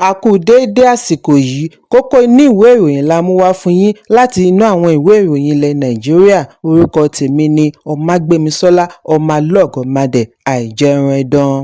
A kú déédé àsìkò yìí. Kókó inú ìwé ìròyìn la mú wá fún yín láti inú àwọn ìwé ìròyìn ilẹ̀ Nàìjíríà. Orúkọ tèmi ni Ọmágbémisọ́lá Ọmọlọ́gọ̀mádẹ àìjẹun.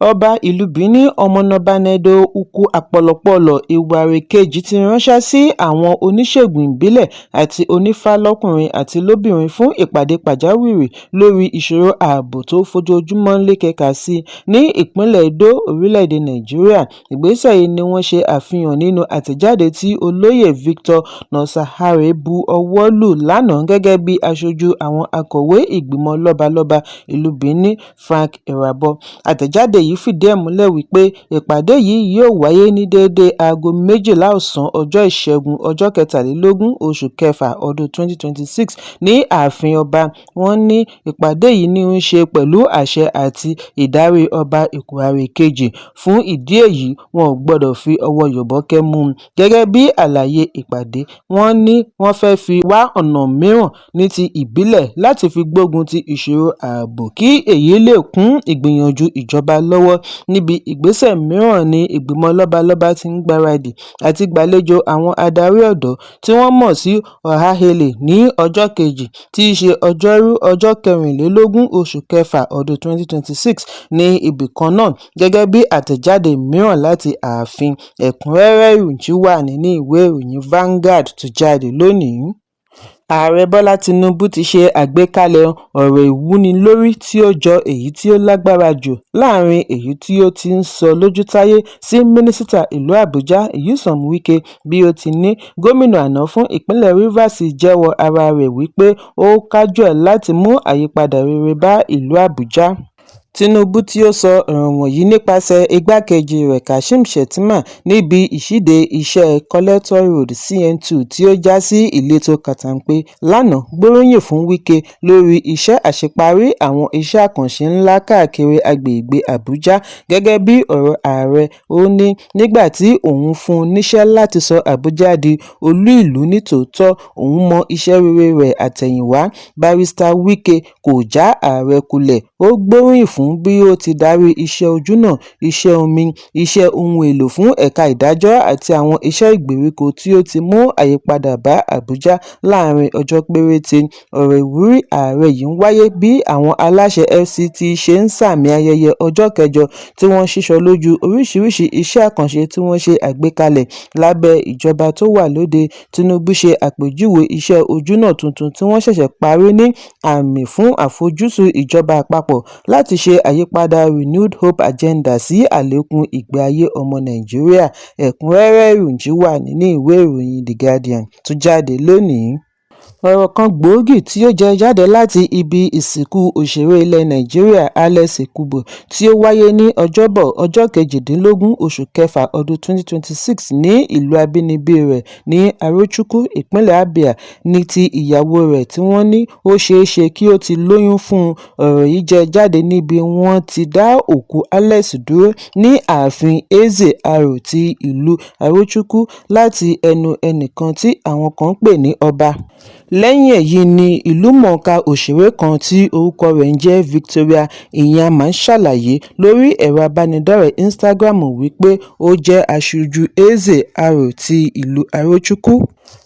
Ọba ìlú Benin, Ọmọnàbànẹdọ Ukwu Àpọ̀lọpọ̀lọ́ Ewuare Kejì, ti ránṣẹ́ sí àwọn oníṣègùn ìbílẹ̀ àti onífà lọ́kùnrin àti lóbìnrin fún ìpàdé pàjáwìrì lórí ìṣòro ààbò tó fojoojúmọ́ ń lékenkà sí i ní ìpínlẹ̀ Edo, orílẹ̀-èdè Nàìjíríà. Ìgbésẹ̀ yìí ni wọ́n ṣe àfihàn nínú àtẹ̀jáde tí Olóyè Victor Nosakhare bu ọwọ́ lù lánàá gẹ́gẹ́ bí aṣojú àwọn akọ̀wé ìgbìmọ̀ lọ́balọ́ba ìlú Benin, Frank Irabor. Àtẹ̀jáde yìí fìdí ẹ̀ múlẹ̀ wípé ìpàdé yìí yóò wáyé ní déédé aago 12 ọ̀sán ọjọ́ Ìṣẹ́gun, ọjọ́ 23 oṣù kẹfà ọdún 2026 ní ààfin ọba. Wọ́n ní ìpàdé yìí ní í ṣe pẹ̀lú àṣẹ àti ìdarí Ọba Ewuare Kejì, fún ìdí èyí wọn ò gbọdọ̀ fi ọwọ́ yọ̀bọ́kẹ́ mú un. Gẹ́gẹ́ bí àlàyé ìpàdé, wọ́n ní wọ́n fẹ́ fi wá ọ̀nà mìíràn ní ti ìbílẹ̀ láti fi gbógun ti ìṣòro ààbò kí èyí lè kún ìgbìyànjú ìjọba lọ́wọ́. Níbi ìgbésẹ̀ mìíràn ní ìgbìmọ̀ lọ́balọ́ba ti ń gbáradì àti gbàlejò àwọn adarí ọ̀dọ́ tí wọ́n mọ̀ sí Ohanaeze ní ọjọ́ kejì, tí í ṣe Ọjọ́rú, ọjọ́ 24 oṣù kẹfà ọdún 2026 ní ibì kan náà, gẹ́gẹ́ bí àtẹ̀jáde mìíràn láti ààfin. Ẹ̀kúnrẹ́rẹ́ ìròyìn wà nínú ìwé ìròyìn Vanguard tó jáde lónìí. Ààrẹ Bọ́lá Tinubu ti ṣe àgbékalẹ̀ ọ̀rọ̀ ìwúnilórí tí ó jọ èyí tí ó lágbára jù láàárín èyí tí ó ti ń sọ lójútáyé sí Mínísítà ìlú Àbújá, Nyesom Wike, bí ó ti ní gómìnà àná fún ìpínlẹ̀ Rivers jẹ́wọ́ ara rẹ̀ wípé ó kájú ẹ̀ láti mú àyípadà rere bá ìlú Àbújá. Tinubu tí ó sọ ọ̀rọ̀ wọ̀nyí nípasẹ̀ igbákejì rẹ̀ Kashim Shettima níbi ìṣíde iṣẹ́ Collector Road CN2 tí ó já sí ìletò Katampe lánàá, gbóríyìn fún Wike lórí iṣẹ́ àṣeparí àwọn iṣẹ́ àkànṣe ńlá káàkiri agbègbè Àbújá. Gẹ́gẹ́ bí ọ̀rọ̀ ààrẹ, ó ní nígbà tí òun fún un níṣẹ́ láti sọ Àbújá di olú ìlú nítòótọ́, òun mọ iṣẹ́ rere rẹ̀ àtẹ̀yìnwá. Barrister Wike kò já ààrẹ kulẹ̀, ó gbóríyìn fún bí ó ti darí iṣẹ́ ojúnà, iṣẹ́ omi, iṣẹ́ ohun èlò fún ẹ̀ka ìdájọ́ àti àwọn iṣẹ́ ìgbèríko tí ó ti mú àyípadà bá Àbújá láàárín ọjọ́ péréte. Ọ̀rọ̀ ìwúrí ààrẹ yìí ń wáyé bí àwọn aláṣẹ FCT ṣe ń sààmì ayẹyẹ ọjọ́ kẹjọ tí wọ́n sísọ lójú oríṣiríṣi iṣẹ́ àkànṣe tí wọ́n ṣe àgbékalẹ̀ lábẹ́ ìjọba tó wà lóde. Tinubu ṣe àpèjúwe iṣẹ́ ojúnà tuntun tí wọ́n ṣẹ̀ṣẹ̀ parí ní àmì fún àfojúsùn ìjọba àpapọ̀ láti ṣe àyípadà Renewed Hope Agenda sí àlékún ìgbé ayé ọmọ Nàìjíríà. Ẹ̀kúnrẹ́rẹ́ ìròyìn wà nínú ìwé ìròyìn The Guardian tó jáde lónìí. Ọ̀rọ̀ kan gbòógì tí ó jẹ jáde láti ibi ìsìnkú òṣèré ilẹ̀ Nàìjíríà Alex Ekubo tí ó wáyé ní Ọjọ́bọ̀, ọjọ́ 18 oṣù kẹfà ọdún 2026 ní ìlú abínibí rẹ̀ ní Arochukwu, ìpínlẹ̀ Abia, ní ti ìyàwó rẹ̀ tí wọ́n ní ó ṣeé ṣe kí ó ti lóyún fún un. Ọ̀rọ̀ yìí jẹ jáde níbi wọ́n ti dá òkú Alex dúró ní ààfin Eze Aro ti ìlú Arochukwu láti ẹnu ẹnìkan tí àwọn kan ń pè ní Ọba. Lẹ́yìn èyí ni ìlúmọ̀ọ́ká òṣèré kan tí orúkọ rẹ̀ ń jẹ́ Victoria Inyama ṣàlàyé lórí ẹ̀rọ ìbánidọ́rẹ̀ẹ́ Instagram wípé ó jẹ́ aṣojú Eze Aro ti ìlú Arochukwu.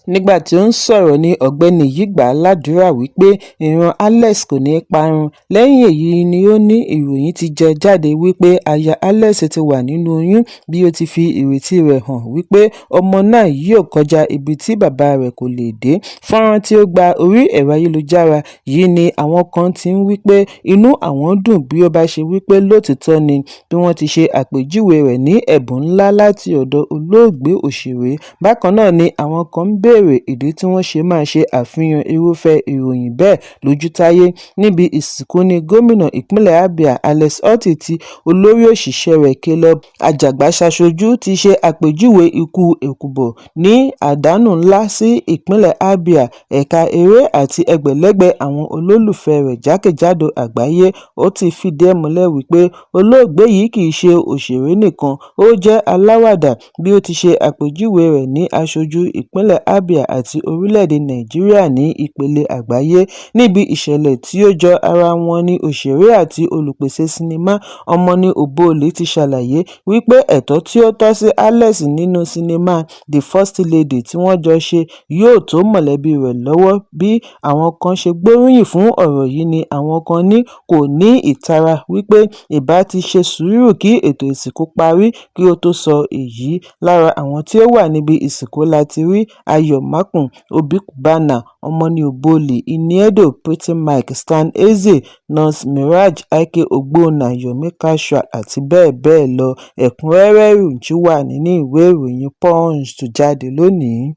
Nígbà tí ó ń sọ̀rọ̀ ní ọ̀gbẹ́ni yìí gbà á ládùrá wípé ìran Alex kò ní í parun. Lẹ́yìn èyí ni ó ní ìròyìn ti jẹ jáde wípé aya Alex ti wà nínú oyún, bí ó ti fi ìrètí rẹ̀ hàn wípé ọmọ náà yóò kọjá ibi tí bàbá rẹ̀ kò lè dé. Fọ́nrán tí ó gba orí ẹ̀rọ ayélujára yìí ni àwọn kan ti ń wí pé inú àwọn dùn bí ó bá ṣe wípé lótìítọ́ ni, bí wọ́n ti ṣe àpèjúwe rẹ̀ ní ẹ̀bùn ńlá láti ọ̀dọ̀ olóògbé òṣèré. Bákan náà ni àwọn kan ń béèrè ìdí tí wọ́n ṣe máa ṣe àfihàn irúfẹ́ ìròyìn bẹ́ẹ̀ lójútáyé. Níbi ìsìnkú ní gómìnà ìpínlẹ̀ Abia Alex Otti tí olórí òṣìṣẹ́ rẹ̀ Caleb Ajagba ṣaṣojú ti ṣe àpèjúwe ikú Ekubo ní àdánù ńlá sí ìpínlẹ̀ Abia, ẹ̀ka eré àti ẹgbẹ̀lẹ́gbẹ̀ àwọn olólùfẹ́ẹ rẹ̀ jákèjádò àgbáyé. Otti fìdí ẹ̀ múlẹ̀ wípé olóògbé yìí kì í ṣe òṣèré nìkan, ó jẹ́ aláwàdà, bí ó ti ṣe àpèjúwe rẹ̀ ní aṣojú ìpínlẹ̀ Abia. Abia àti orílẹ̀-èdè Nàìjíríà ní ipele àgbáyé. Níbi ìṣẹ̀lẹ̀ tí ó jọ ara wọn ni òṣèré àti olùpèsè sinimá Omoni Oboli ti ṣàlàyé wípé ẹ̀tọ́ tí ó tọ́ sí Alex nínú sinimá The First Lady tí wọ́n jọ ṣe yóò tó mọ̀lẹ́bí rẹ̀ lọ́wọ́. Bí àwọn kan ṣe gbóríyìn fún ọ̀rọ̀ yìí ni àwọn kan ní kò ní ìtara, wípé ìbá ti ṣe sùúrù kí ètò ìsìnkú parí kí ó tó sọ èyí. Lára àwọn tí ó wà níbi ìsìnkú la ti rí Ayo Makun, Obi Cubana, Omoni Oboli, Ini Edo, Pretty Mike, Stan Eze, Nurse Miraj, Ik Ogbonna, Yomi Casual àti bẹ́ẹ̀ bẹ́ẹ̀ lọ. Ẹ̀kúnrẹ́rẹ́ ìròyìn wà nínú ìwé ìròyìn Punch tó jáde lónìí.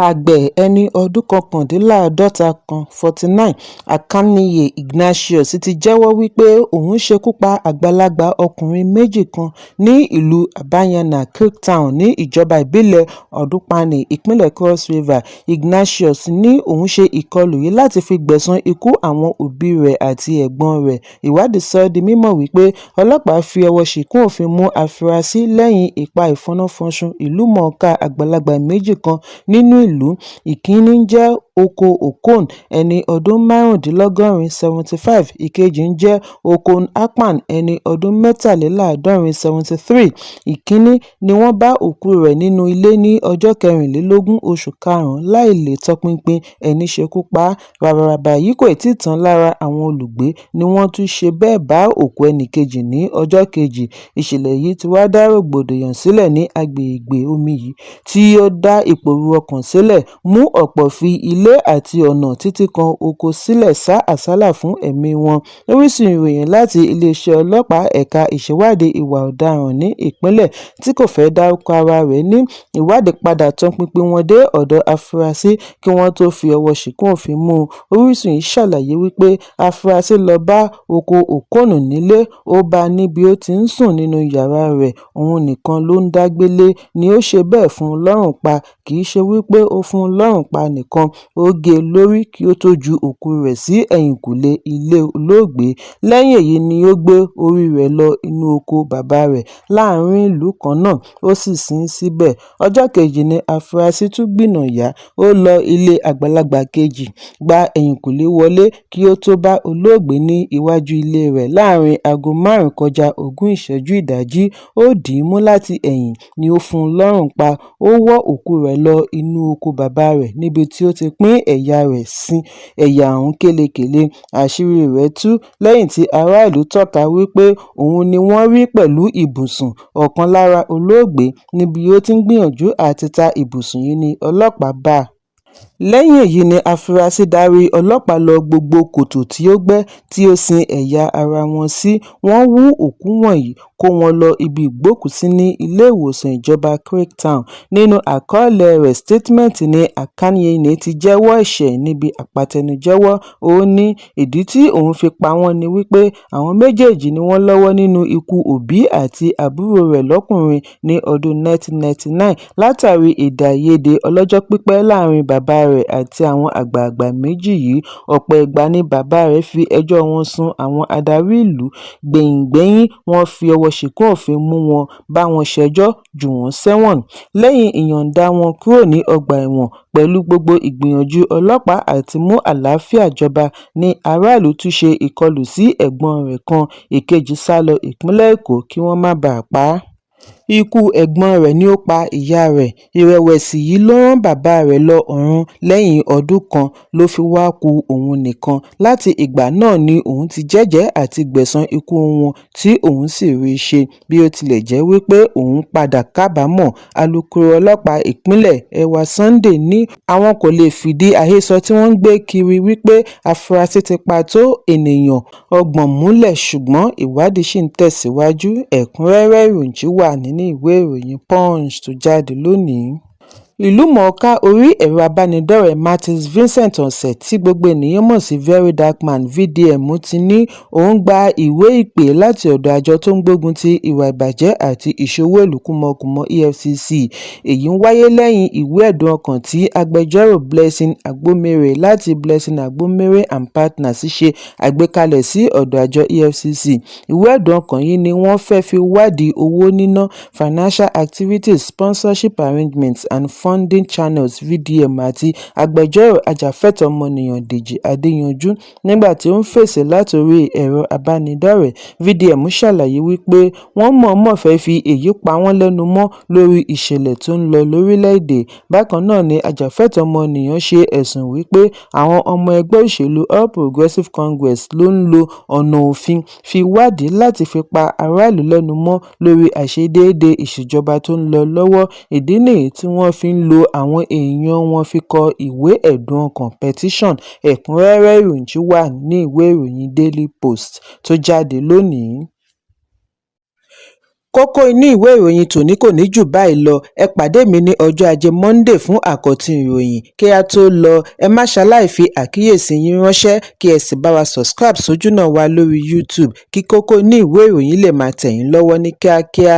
Àgbẹ̀ ẹni ọdún 49 kan, 49, Akaniyi Ignatius ti jẹ́wọ́ wípé òun ṣekú pa àgbàlagbà ọkùnrin méjì kan ní ìlú Abagana Kirktown ní ìjọba ìbílẹ̀ Odukpani, ìpínlẹ̀ Cross River. Ignatius ní òun ṣe ìkọlù yìí láti fi gbẹ̀san ikú àwọn òbí rẹ̀ àti ẹ̀gbọ́n rẹ̀. Ìwádìí sọ ọ́ di mímọ̀ wípé ọlọ́pàá fi ọwọ́ ṣìnkún òfin mú àfúrásì lẹ́yìn ìpa ìfọ́náfọ́nṣun ìlúmọ̀ọ́ká àgbàlagbà méjì kan nínú ìlú. Ìkíní ń jẹ́ Oko Okon, ẹni ọdún márùndínlọ́gọ́rin 75, ìkejì ń jẹ́ Okon Akpan, ẹni ọdún mẹ́tàléláàádọ́rin 73. Ìkíní ni wọ́n bá òkú rẹ̀ nínú ilé ní ọjọ́ kẹrìnlélógún oṣù karùn-ún láì lè tọpinpin ẹní ṣekú pa á. Ràbàràbà yìí kò tí ì tán lára àwọn olùgbé ni wọ́n tún ṣe bẹ́ẹ̀ bá òkú ẹnì kejì ní ọjọ́ kejì. Ìṣẹ̀lẹ̀ yìí ti wá dá rògbòdìyàn sílẹ̀ ní agbègbè Omiyí, tí ó dá ìpòrúru ọkàn sílẹ̀, mú ọ̀pọ̀ fi ilé àti ọ̀nà títí kan oko sílẹ̀ sá àsálà fún ẹ̀mí wọn. Orísun ìròyìn láti iléeṣẹ́ ọlọ́pàá ẹ̀ka ìṣèwádìí ìwà ọ̀daràn ní ìpínlẹ̀ tí kò fẹ́ dárúkọ ara rẹ̀ ní ìwádìí padà tọpinpin wọn dé ọ̀dọ̀ afurasí kí wọ́n tóó fi ọwọ́ ṣìnkún òfin mú un. Orísun yìí ṣàlàyé wípé afurasí lọ bá Oko Okon nílé, ó bá a níbi ó ti ń sùn nínú yàrá rẹ̀, òun nìkan ló ń dá gbélé ni ó ṣe bẹ́ẹ̀ fún un lọ́rùn pa. Kì í ṣe wípé ó fún un lọ́rùn pa nìkan, ó gé e lórí kí ó tóó ju òkú rẹ̀ sí ẹ̀yìnkùlé ilé olóògbé. Lẹ́yìn èyí ni ó gbé orí rẹ̀ lọ inú oko bàbá rẹ̀ láàrin ìlú kan náà, ó sì sin ín síbẹ̀. Ọjọ́ kejì ní àfúrásì tún gbìnàyà, ó lọ ilé àgbàlagbà kejì, gba ẹ̀yìnkùlé wọlé kí ó tóó bá olóògbé ní iwájú ilé rẹ̀ láàrin aago 4 kọjá ogún ìṣẹ́jú ìdájí. Ó dì í mú láti ẹ̀yìn ni ó fún un lọ́rùn pa, ó wọ́ òkú rẹ̀ lọ inú oko bàbá rẹ̀ níbi tí ó ti pín ẹ̀yà rẹ̀ sí ẹ̀yà ọ̀hún kélekèle. Àṣírí rẹ̀ tú lẹ́yìn tí aráàlú tọ́ka wípé òun ni wọ́n rí pẹ̀lú ibùsùn ọ̀kan lára olóògbé níbi ó ti ń gbìyànjú àti ta ibùsùn yìí ní ọlọ́pàá bá a. Lẹ́yìn èyí ni àfúrásì darí ọlọ́pàá lọ gbogbo kòtò tí ó gbẹ́ tí ó sin ẹ̀yà ara wọn sí. Wọ́n hú òkú wọ̀nyí kó wọn lọ ibi ìgbókùú-sí ní iléèwòsàn ìjọba Kirktown. Nínú àkọọ́lẹ̀ rẹ̀ statement ní Akaninyene ti jẹ́wọ́ ẹ̀ṣẹ̀ níbi àpatẹnujẹ́wọ́. Ó ní ìdí tí òun fi pa wọ́n ni wípé àwọn méjèèjì ni wọ́n lọ́wọ́ nínú ikú òbí àti àbúrò rẹ̀ lọ́kùnrin ní ọdún 1999 látàrí èdè-àìyedè ọlọ́jọ́ pípẹ́ láàrin bàbá rẹ̀ àti àwọn àgbààgbà méjì yìí. Ọ̀pọ̀ ìgbà ni bàbá rẹ̀ fi ẹjọ́ wọn sun àwọn adarí ìlú, gbẹ̀yìn-gbẹ́yín wọ́n fi ọwọ́ ṣìnkún òfin mú wọn, bá wọn ṣẹjọ́, jù wọ́n sẹ́wọ̀n. Lẹ́yìn ìyọ̀ǹda wọn kúrò ní ọgbà ẹ̀wọ̀n pẹ̀lú gbogbo ìgbìyànjú ọlọ́pàá àti mú àlàáfíà jọba ní aráàlú tún ṣe ìkọlù sí ẹ̀gbọ́n rẹ̀ kan, èkejì sá lọ ìpínlẹ̀ Èkó kí wọ́n má bàa pa á. Ikú ẹ̀gbọ́n rẹ̀ ni ó pa ìyá rẹ̀. Ìrẹ̀wẹ̀sì yìí ló rán bàbá rẹ̀ lọ ọ̀run lẹ́yìn ọdún kan ló fi wáá ku òun nìkan. Láti ìgbà náà ni òun ti jẹ́jẹ̀ẹ́ àti gbẹ̀san ikú wọn tí òun sì rí i ṣe, bí ó tilẹ̀ jẹ́ wípé òun padà kábàámọ̀. Alūkkóró ọlọ́pàá ìpínlẹ̀ Ẹwà Sunday ní àwọn kò lè fìdí àhesọ tí wọ́n ń gbé kiri wípé àfúrásì ti pa tó ènìyàn 30 múlẹ̀, ṣùgbọ́n ìwádìí ṣì ń tẹ̀síwájú. Ẹ̀kúnrẹ́rẹ́ ìròyìn wà nínú ìwé ìròyìn Punch tó jáde lónìí. Ìlúmọ̀ọ́ká orí ẹ̀rọ ìbánidọ́rẹ̀ẹ́ Martins Vincent Otse, tí gbogbo ènìyàn mọ̀ sí VeryDarkMan (VDM) ti ní òun gba ìwé ìpè láti ọ̀dọ̀ àjọ tó ń gbógun ti ìwà ìbàjẹ́ àti ìṣowó-ìlú kúmọkùmọ EFCC. Èyí ń wáyé lẹ́yìn ìwé ẹ̀dùn ọkàn tí agbẹjọ́rò Blessing Agbomereh láti Blessing Agbomereh and Partners ṣe àgbékalẹ̀ sí ọ̀dọ̀ àjọ EFCC. Ìwé ẹ̀dùn ọkàn yìí ni wọ́n fẹ́ fi wádìí owó níná, financial activities, sponsorship arrangements and Funding Channels (VDM) àti agbẹjọ́rò ajàfẹ́tọ̀ọ́ ọmọnìyàn Dèjì Adéyanjú. Nígbà tí ó ń fèsì látòrí ẹ̀rọ ìbánidọ́rẹ̀ẹ́, VDM ṣàlàyé wípé wọ́n mọ̀ọ́mọ̀ fẹ́ fi èyí pa wọ́n lẹ́nu mọ́ lórí ìṣẹ̀lẹ̀ tó ń lọ lórílẹ̀‐èdè. Bákan náà ni ajàfẹ́tọ̀ọ́ ọmọnìyàn ṣe ẹ̀sùn wípé àwọn ọmọ ẹgbẹ́ òṣèlú All Progressive Congress ló ń lo ọ̀nà òfin fi wádìí láti fi pa aráàlú lẹ́nu mọ́ lórí àìṣedéédé ìṣèjọba tó ń lọ lọ́wọ́. Ìdí nìyí tí wọ́n fi ń lo àwọn èèyàn wọn fi kọ ìwé ẹ̀dùn ọkàn petition. Ẹ̀kúnrẹ́rẹ́ ìròyìn wà nínú ìwé ìròyìn Daily Post tó jáde lónìí. Kókó inú ìwé ìròyìn tòní kò ní jù báyìí lọ. Ẹ pàdé mi ní ọjọ́ Ajé Monde fún àkọ́tún ìròyìn. Kí á tó lọ, ẹ má ṣaláì fi àkíyèsí yín ránṣẹ́, kí ẹ sì bá wa subscribe sójúnà wa lórí YouTube kí kókó inú ìwé ìròyìn lè máa tẹ̀ yín lọ́wọ́ ní kíákíá.